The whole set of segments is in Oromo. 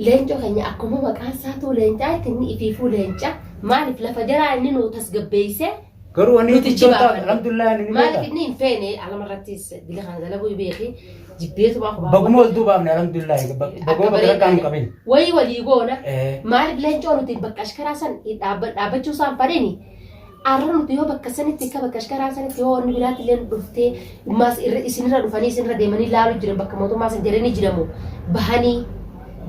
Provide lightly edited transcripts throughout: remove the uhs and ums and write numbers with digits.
Leencoo keenya akkuma maqaan isaatuu leencaa itti inni ifiifuu leenca maaliif lafa jaraa inni nu tasgabbeessee Garuu wanni nuti guddoon ta'a jibaafanne. alhamdulillah inni ni Maaliif beeka. inni hin feene alamarrattis dila kana dalaguu beeki jibbeetuma akkuma Baguma ol duubaafne alhamdulillah baguma bakka rakkaan hin qabin. Wayii walii goona. Eh. Maaliif leencoo nuti bakka ashkaraa san dhaabbachuu isaan fadheni arra nuti yoo bakka sanitti akka bakka ashkaraa sanitti yoo wanni biraatti illee dhuftee maas irra isinirra dhufanii isinirra deemanii laalu jiran bakka mootummaa san jedhanii jiramu bahanii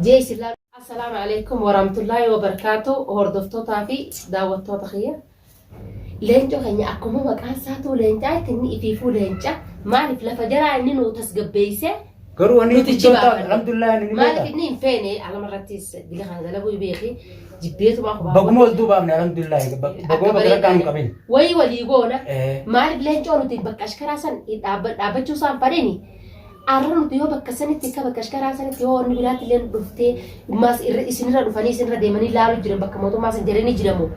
jee isin laalu. Assalaamu alaikum warahmatullaahi wabarakaatu hordoftootaa fi daawwattoota kiyya. Leencoo keenya akkuma maqaan isaatuu leencaa itti inni ifiifuu leenca maaliif lafa jaraa inni nu tasgabbeessee Garuu wanni nuti guddoon ta'a jibaafanne. alhamdulillah inni ni Maaliif beeka. inni hin feene alamarrattis dila kana dalaguu beeki jibbeetuma akkuma Baguma ol duubaafne alhamdulillah baguma bakka rakkaan hin qabin. Wayii walii goona. Eh. Maaliif leencoo nuti bakka ashkaraa san dhaabbachuu isaan fadheni arra nuti yoo bakka sanitti akka bakka ashkaraa sanitti yoo wanni biraatti illee dhuftee maas isinirra dhufanii isinirra deemanii laalu jiran bakka mootummaa san jedhanii jiramu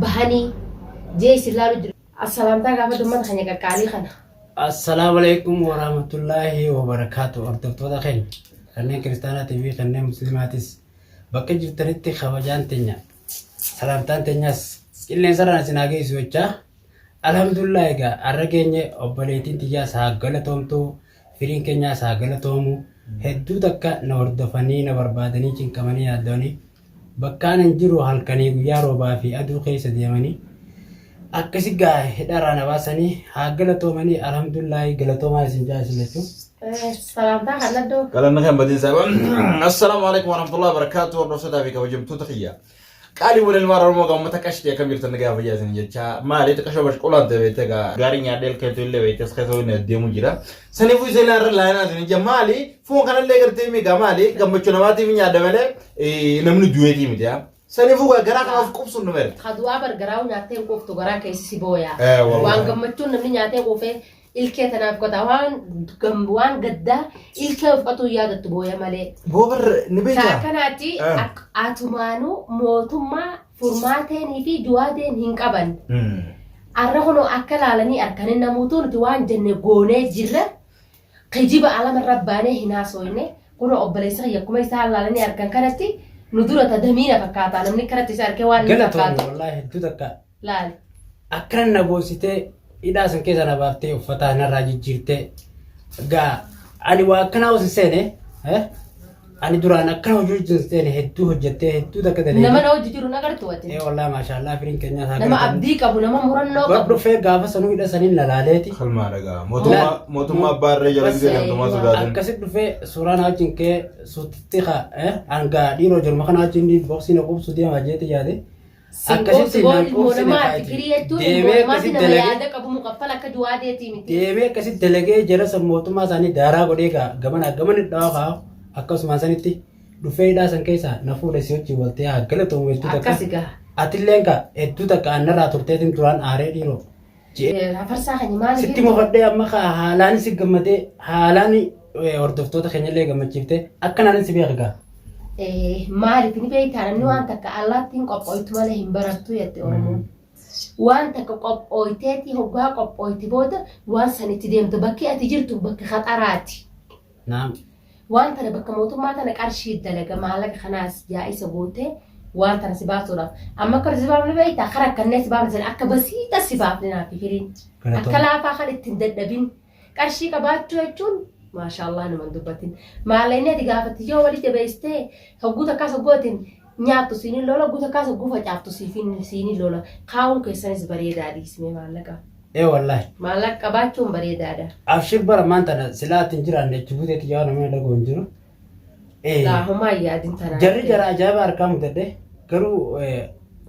bahanii jee isin laalu jiru. Assalaamtaa gaafa ummata keenya qaqqaalii kana. Assalaamu alaikum warahmatullaahi wabarakaatu. Hordoftoota keenya kanneen kiristaanaatii fi kanneen muslimaatis bakka jirtanitti kabajaan teenya salaamtaan teenyas qilleensarraan isin haa geessu jechaa. Alhamdulillah egaa har'a geenye obboleettiin tiyyaas haa galatoomtu firiin keenyaas haa galatoomu hedduu takka na hordofanii na barbaadanii cinqamanii yaadda'anii bakkaan hin jiru halkanii guyyaa roobaa fi aduu keessa deemanii akkasi gaa hidharraa na baasanii haa galatoomanii alhamdulillah galatoomaa isin jaa isin lachuu. Salaamtaa kan addoo. Galanni kan badiinsa. Assalaamu alaikum warahmatullahi wabarakatuh. Hordoftoota fi kabajamtoota kiyya. Qaaliiwwan ilmaan Oromoo gaa uummata qashtii akkam jirtan nagaa fayyaa isin jecha maali xiqqashoo bashqulaan ta'e beekte gaa gaarii nyaadhee ilkeetu illee beekte as keessa waliin deemu jira. Saniifuu isin irra laayinaa isin jecha maali foon kanallee gartee migaa maali gammachuu namaatiif nyaadha malee namni du'eetii miti yaa. Saniifuu gaa garaa kana of qubsuun nu meerta. Ka du'aa bargaraa'u nyaattee hin quuftu garaa keessi si booyaa. Eh, wallahi. Waan gammachuun namni nyaatee quufee ilkee tanaaf qota waan waan gaddaa ilkee of qotuu yaadattu booya malee. Boobar ni Taa beektaa? kanaatti Eh. atumaanuu mootummaa furmaateenii fi juwaadeen hin qaban. Arra kunoo akka laalanii harkanin namuutuu nuti waan jenne goonee jirra. Kijiba alamarra baanee hin haasofne. Kunoo obboleessa kiyya akkuma isaan laalanii argan kanatti nu dura ta damiina fakkaata. Namni kanatti isa argee waan inni Galatoomi fakkaatu. wallaahi hedduu takka Laali. Akkana na boonsitee hidhaa san keessa na baaftee uffataa narraa jijjiirtee gaa ani waa akkanaa osoo hin seene eh, ani duraan akkana hojii hojii hin seene hedduu hojjettee hedduu takka Nama daleedee. na hojii jiru nagartu ati. Ee wallaahi maashaallah firiin keenyaa isaa Nama abdii qabu, nama murannoo Bar qabu. dhufee gaafa sanuu hidha saniin na laaleeti. Kalmaa dhagaa. Mootummaa mootummaa abbaa irree jala gisee deemtu sodaatin. Akkasi dhufee suuraa na wajjin kee suutitti kaa eh, hanga dhiiroo jirma kana wajjin boksii na qubsu deemaa jeeti yaade. Sin Akkasitti quubsu boo naan ilmoo quubsine namaati. kaa'iti. Firii jechuun ilmoo Deemee namaati akkasitti nama dalagee yaada qabu muqaffala akka juwaadeetii miti. deemee akkasitti dalagee jara san mootummaa isaanii daaraa godhee gaa gamana gamana dhawaa kaa akkasumaan sanitti dhufee hidhaa san keessaa na fuudhe si wajjin waltee haa galatoomu hedduu takka. Akkasi gaa. Atilleen kaa hedduu takka annarraa turteetiin duraan aaree dhiiroo. Je'ee Hafarsaa keenya maaliif sitti mufadhee amma kaa haalaan si gammadee haalaan hordoftoota keenyallee gammachiiftee akkanaan si beeka gaa. Maaliif ni beektaa namni waan takka allaattiin qophooytu malee hin barattu jette Oromoon. Waan takka qophooyteeti hoggaa qophooyti booda waan san itti deemtu bakki ati jirtu bakka khaxaraati. Naam. Waan tana bakka mootummaa tana qarshii dalaga maallaqa kanaas jaa'isa gootee waan tana si baasuudhaaf. Amma akka si baafne beektaa kara akkannee si baafne sana akka basiixa si baafne naaf firiin. Akka laafaa kan ittiin dadhabin. Qarshii qabaachuu jechuun maashaallah numa hin dubbatin. Maallaqni ati gaafatti yoo wali jabeessitee hogguu takkaas hogguu atin nyaattu siin hin lola hogguu takkaas hogguu facaaftu siif hin siin hin lola. Kaa'uun keessanis bareedaa dhiismee maallaqa. Ee wallaahi. Maallaqa qabaachuun bareedaadha. Abshir bara maan tana silaa ati hin jiraanne achi buutee xiyyaa namni dhaga'u hin jiru. Ee, Laa homaa hin yaadin tanaa. Jarri jara ajaa'iba harkaa mudadhe garuu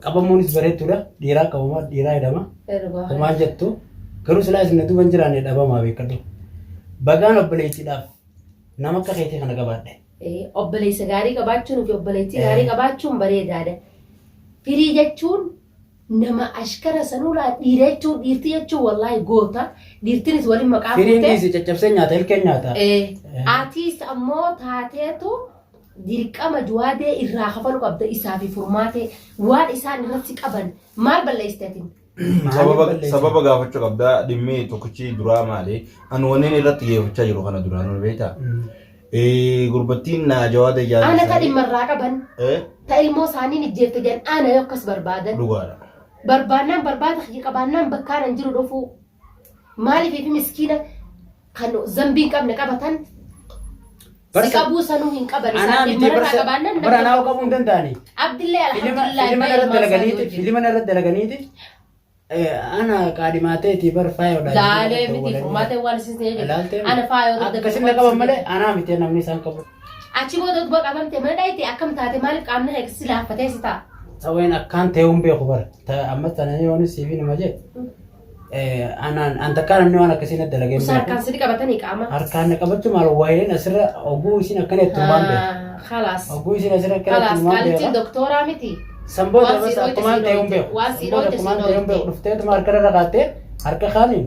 qabamuunis bareedduudha dhiiraa qabama dhiiraa jedhama. Homaan jettu garuu silaa isin na duuba hin jiraanne dhabamaa beekadhu. Bagaan obboleettiidhaaf nama akka keetii kana qabaadhe. Obboleessa gaarii qabaachuun fi obboleettii gaarii qabaachuun bareedaadha. Firii jechuun nama ashkara sanuu laa dhiira jechuun dhiirtii jechuun wallaahi goota dhiirtinis waliin maqaa Firiin fuutee dhiisi caccabsee nyaata ilkeen nyaata. Atiis ammoo taateetu dirqama juwaadee irraa kafalu qabda isaa fi furmaatee waan isaan irratti qaban maal balleessite atin? Sababa sababa gaafachuu qabda dhimmi tokkichi duraa maali? Ani wanneen irratti xiyyeeffachaa jiru kana duraan ol beektaa? Gurbattiin naa jawaada ijaarsa. Ana ta dhimma irraa qaban ta ilmoo isaanii ijjeefte jedhan ana yoo akkas barbaadan. Dhugaadha. Barbaannaan barbaada kiyya qabaannaan bakkaan hin jiru dhufuu. Maaliif fi miskiina kan zambii hin qabne qabatan si qabuu sanuu hin qaban Anaa isaan miti dhimma irraa barsa qabaannaan bara anaa qabuu hin danda'ani. Abdillee Filima alhamdulillah filima abbaa irra ilmaan isaanii dalaganiiti wajjin. filima irra dalaganiiti ana qaadhimaateeti bar faayoodha. Laalee miti furmaatee waan isin seenee jiru. Laaltee Ana faayoo dadhabde Akkasin na qaban malee anaa miti namni isaan qabu. Achi booda utubaa qabamte mana dhayite akkam taate maaliif qaamni kee si laaffatee si ta'a. Saween akkaan ta'ee hin beeku bara. Amma tana yoon siifi nama jee. Anaan an takkaa namni waan akkasii na dalagee hin Usa beeku. harkaan si qabatanii qaama. Harkaan na qabachuu maal waa'een asirra oguu isin akkana itti waan beeku. Khalaas. Oguu isin asirra akkana Khalaas itti waan qaalittiin beeku. doktooraa miti. San booda Waan bas sii dhooyte akkumaan sii ta'ee hin dhooyte. beeku. Waan sii San booda dhooyte sii akkumaan ta'ee hin beeku. dhooyte. Dhufteetuma harka irra kaattee harka kaaniin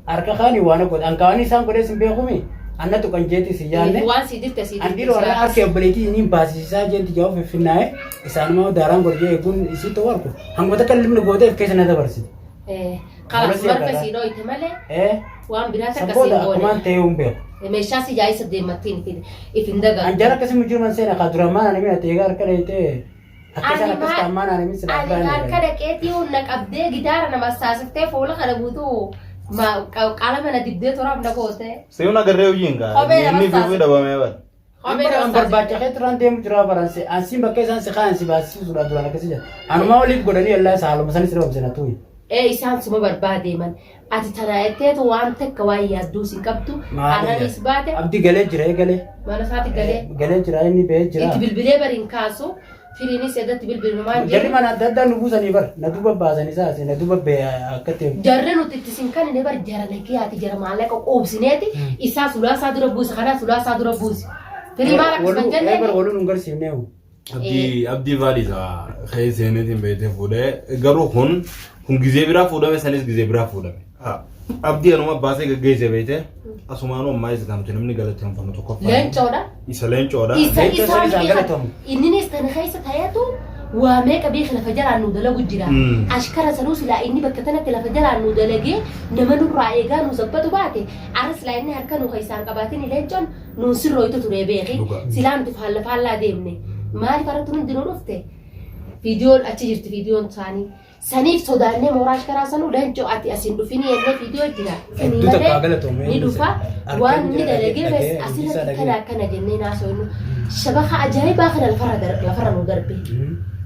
harka kaaniin waan godhe. Ankaawwan isaan godhees hin beekumi. Anna tuqan jeetis hin yaadne. Waan sii dirte sii An dirte. dhiiroo har'a harka obboleettii niin baasisisaa jeenti ja'a finfinnaa'e isaanuma daaraan godhee eeguun isii ta'uu argu. Hanguma takka limni gooteef keessa na dabarsite. Khalaas Boolesii marfa agarra. sii dhooyte malee waan biraa San takka sii booda akkumaan goone. ta'ee hin beeku. Meeshaa si jaayisa deemattiin if hin dagan. An jara akkasii mujjirman seena kaa duraan maan ani ati egaa harka dheeytee akka isaan akkas ta'an maan ani silaa Ani harka dhaqeetii humna qabdee gidaara nama saasiftee fuula kana guutuu qalama na dibdee toraaf na goote. Seeyuun agarree hojiin gaa. Kophee nama Inni taasisa. fiifii dhabamee bara. Kophee An nama barbaacha kee turaan deemu jira baranse ansiin bakka isaan si kaan si baasisuudha duraan akkasii jira. Anumaa oliif godhanii allaa isa haaluma sanis dhabamse na tuuyi. Ee isaan suma barbaadeeman. Ati tana jetteetu waan takka waan yaadduus hin qabdu. Ananis baate Abdi galee jira galee. mana isaatti galee Galee jira inni ba'ee jira. itti bilbilee bari hin kaasu. Firiinis eddatti bilbilumaan Jarri jedhu. mana adda addaa nu buusanii bar na duuba baasanii isaas na duuba ba'e akka ta'e. Jarri nuti itti sin kan inni bar jara nagiyaati jara maallaqa quubsineeti isaa sulaa isaa dura buusi kanaa sulaa isaa dura buusi. Firii maal akkasuma hin Bar jenneen waluun hin garsiifneewu. Abdii abdii vaaliisa keessa seeneetiin beektee fuudhee garuu kun kun gizee biraa fuudhame sanis gizee biraa fuudhame. Abdii anuma baasee gaggeesse beektee asumaanuu ammaa isa kan nuti namni galateeffannu tokkoffaa. leencoodha. Isa leencoodha. Isa Leencoo isaa san isaan beekan galatoom. inninis tan keessa ta'etu waa meeqa beeka lafa jalaan nu dalagu jira. Ashkara sanuu silaa inni bakka tanatti lafa jalaan nu dalagee nama nurraa eegaa nu sabbatu baate arra silaa inni harka nu keessaan qabaatin leencoon nuun sirrooytu ture beeki. Dhugaa. Silaa nuti faalla faallaa deemne. Maaliif irratti hundinuu dhufte? Viidiyoon achi jirti viidiyoon isaanii. Saniif sodaannee mooraa ashkaraa sanuu leencoo ati asiin dhufinii jennee viidiyoo jira. Sanii Hedduu takka malee galatoomee ni dhufa. Harkaan Waan inni jira, dalagee dhagee, bes dhagee, asirratti dhagee. kana akkana jennee naasoo shabaka ajaa'ibaa kana lafarra nu darbe.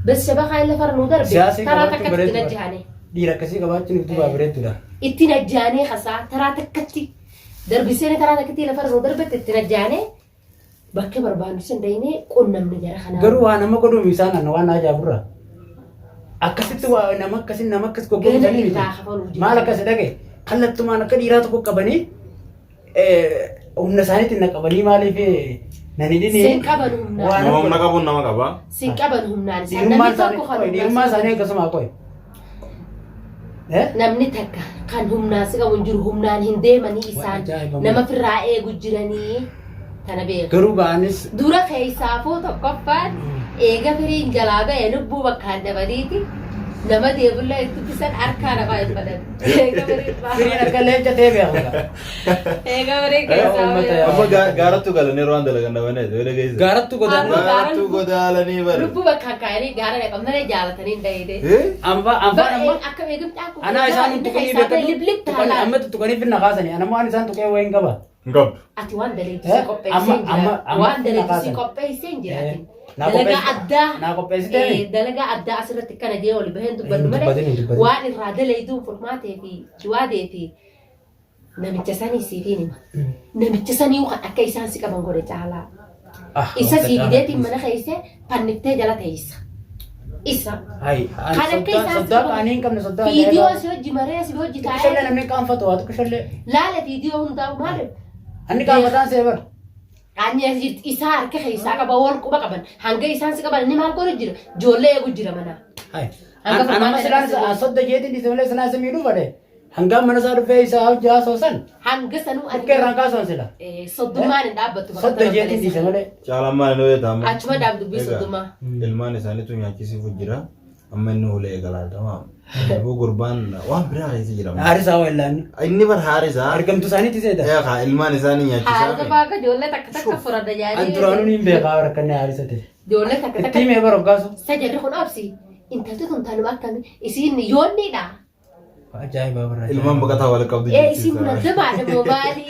Bes shabakaa inni lafarra nu darbe Siyaasni taraa qabaachuun takkatti itti bareedu. najjaane. Dhiira akkasii qabaachuun duubaa bareedduudha. Itti najjaanee kasaa taraa takkatti darbisee taraa takkatti lafarra nu darbetti itti najjaanee bakka barbaannu san daynee qunnamne jara kanaa. Garuu waa nama godhuun isaan ana waan ajaa'ibura. Akkasitti waa nama akkasii nama akkas goggogsanii Galii miti. irraa kafaluu jira. Maal akkas dhage kallattumaan akka dhiiraa tokko qabanii humna isaaniitiin na qabanii maaliif nan hidhini. Sin qaban humnaan. Waan Nama humna qabuun nama qaba. Sin qaban humnaan isaan. Dhiirummaan Namni tokko kan isaanii dhiirummaan humnaan si isaanii akkasuma qoy. Namni takka kan humnaan si qabu hin jiru humnaan hin deemanii isaan Ajaa'iba. nama firraa eegu jiranii tana beeku. Garuu ba'anis Dura keessaafuu tokkoffaan eega firiin jalaa ba'e lubbuu bakkaan dhabaniiti nama deebullee itti dubbisan harkaa namaa hin badan. Eega firiin firiin akka leenca ta'e beeku. Eega firiin keessaa Uummata ba'e. yaa. Amma gaarattu galanii yeroo waan dalagan dhabanii yoo dhageesse. Gaarattu godhan. Amma Gaarattu godaalanii bara. Lubbuu bakkaan kaa'anii gaara dhaqan malee jaalatanii hin dhayine. Anfaan amma Akka eegumti akkuma anaa isaan tuqanii beekatu. Liblib Tuqanii amma tuqanii finna kaasanii anammoo waan isaan tuqee wayiin qaba. Hin qabdu. Ati waan daleetu si qopheessee Amma- hin amma- jira. amma Waan daleetu si kaasan. qopheessee hin jira. ati. Naa Dalagaa qopheessite- addaa. naa qopheessitee mi? Dalagaa addaa asirratti kana jee ol baheen dubbadhu Hin dubbatin, malee hin dubbatin. waan irraa daleetu furmaatee fi jiwaadee fi namicha sanii siif hin hima. Namicha sanii kan akka isaan si qaban godhe caalaa. Ah, Isa wanta sii caalaa. fideetiin mana keessa fanniftee jala teessa. Isa. Hai, ani Kan akka soddaa isaan si soddaa qaban. qaanii hin qabne soddaa Viidiyoo ajaa'ibaa. si hojii maree si hojii Tuqshallee taa'ee namni qaanfatu waa tuqshallee. laala viidiyoo hundaa'u maali? Anni qaanfataan see bara. Qaanni as jirti isaa harka keessaa qaba wal quba qaban hanga isaan si qaban inni maal godhu jira ijoollee eegu jira mana. Hai. Hanga An amma furmaata silaan akkasii sodda jeetiin dhiise malee silaa isa miidhuu fadhe. Hanga mana isaa dhufee isaa hojii haasoo san. Hanga sanuu Dhukkee irraan kaasuun sila. Soddummaan hin dhaabbattu bakka Sodda tana jeetiin dhiise obboleessa. malee. Caalaan maal inni hojjeta amma? Achuma dhaab dubbii Egaa, soddummaa. Ilmaan isaaniitu nyaachisiifu jira. Amma inni ulee eegalaa tamaam. Aboo gurbaan waan biraa keessa jira. Haarisaa waa illaanni. Inni bar haarisaa. Ergamtu isaaniitti seeta. Ee kaa ilmaan isaanii Haarisa nyaachisaa. baaka ijoollee takka takka furada An jaanii. duraanuu niin beekaa rakkanne haarisa ta'e. Ijoollee takka Itti takka. himee bara hoggaasu. Isa jarri kun obsi. Intalti tun tanuma akkami isiin yoonniidha. Ajaa'iba bara. Ilmaan baqataa wal qabdu Ee isiin kun addamaadha moo maali?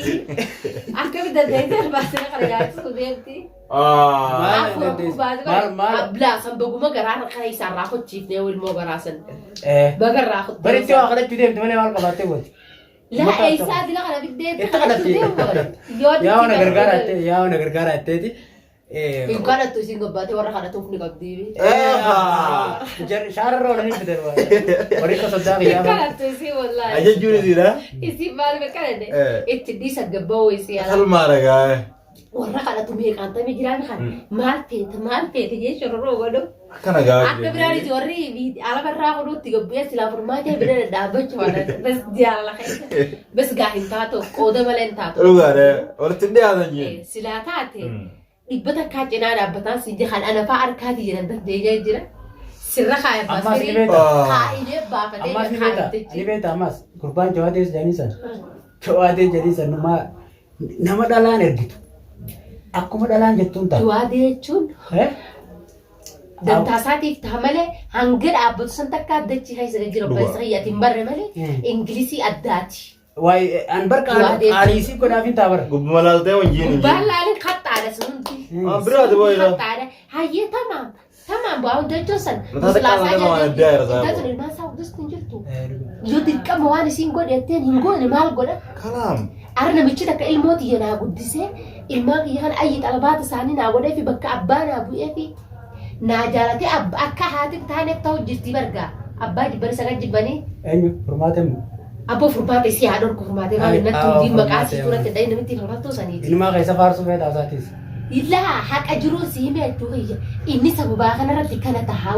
Akkami dandeessee albaasina kana nyaachisuu deemti? Maal Afur dandeessi? baasii Maal- maal? Ablaa san baguma garaa kana isaarraa kochiifnee ilmoo garaa san. Eh. Bagarraa kuttee. Baritti waa kadhachuu deemti malee maal qabaattee gooti? Laa eessaa dila kana biddee Itti kadhatti. Yaa wana gargaara jettee yaa wana gargaara jetteeti. Hin kadhattu isiin gabbaatee warra kadhatuuf ni qabdi. Shaararra oolanii fidan waa. Warri akka soddaa Hin kiyyaa. kadhattu isiin wallaahi. Ajajuun isiidha. Isiin maal beekadhe? Eh. Itti dhiisa gabbawoo isii ala. Kalmaa ragaa. Warra kadhatu meeqaantamii jiraan kan maal feete maal feete jee shororoo godhu. Akkana gaa. Akka biraanis warri alaba irraa kunuutti gabbu'ee silaa furmaatee bira dhadhaabbachuu waan bas jaalala keessa bas gaa hin taatu qooda malee hin taatu. Dhugaadha. Walitti dhiyaatan jee. Silaa taate dhibba takkaa cinaa dhaabbataan si kan anafaa harkaati jedhan dandeenyee jira. Sirra kaaya Ammas ni baasee beekta. kaa'ilee baafatee Ammas ni beekta. Ni kaa'ittichi. beekta ammas. Gurbaan jawaatee jedhanii san. Jawaatee jedhanii san numaa nama dhalaan ergitu. Akkuma dhalaan jettuun ta'a. Jawaadee jechuun Eh? dantaa isaatiif ta'a malee hanga dhaabbatu san takka addachii keessa jira Dhugaa. obboleessa kiyya hin barre malee Mm. Ingilizii addaati. Waa'ee an bar Jawaadee. qaaliisii godhaaf hin ta'a bara. Gubbuma laaltee wanjiin hin Gubbaan jiru. laalin qaxxaadha sun hundi. Waan biraati booyidha. Qaxxaadha. Hayyee tamaam tamaam bu'aa hunda jechuun san. Mataa xiqqaa malee waan addaa irra Intalli sa'a. sun ilmaan isaa hundus hin jirtu. Yoo dirqama waan isiin godhe jetteen hin goone maal godha? Kalaam. Arra namichi takka ilmoo tiyya naa guddisee ilmaan kiyya kana ayyi xalabaata isaanii naa godhee fi bakka abbaa naa bu'ee fi naa jaalatee akka haati hin taaneef ta'u jirti bargaa. Abbaa jibbanii sagal jibbanii Eenyu furmaata immoo. abboo furmaata isii haa dhorku furmaatee maal Ay, natti aa, hundii maqaa furmaatee isii turatti dhahee namitti falfattuu saniiti. Ilmaa keessa faarsuu feetaa isaatis. Illaa haqa jiruu si himee jechuu kiyya inni sababaa kanarratti kana tahaa.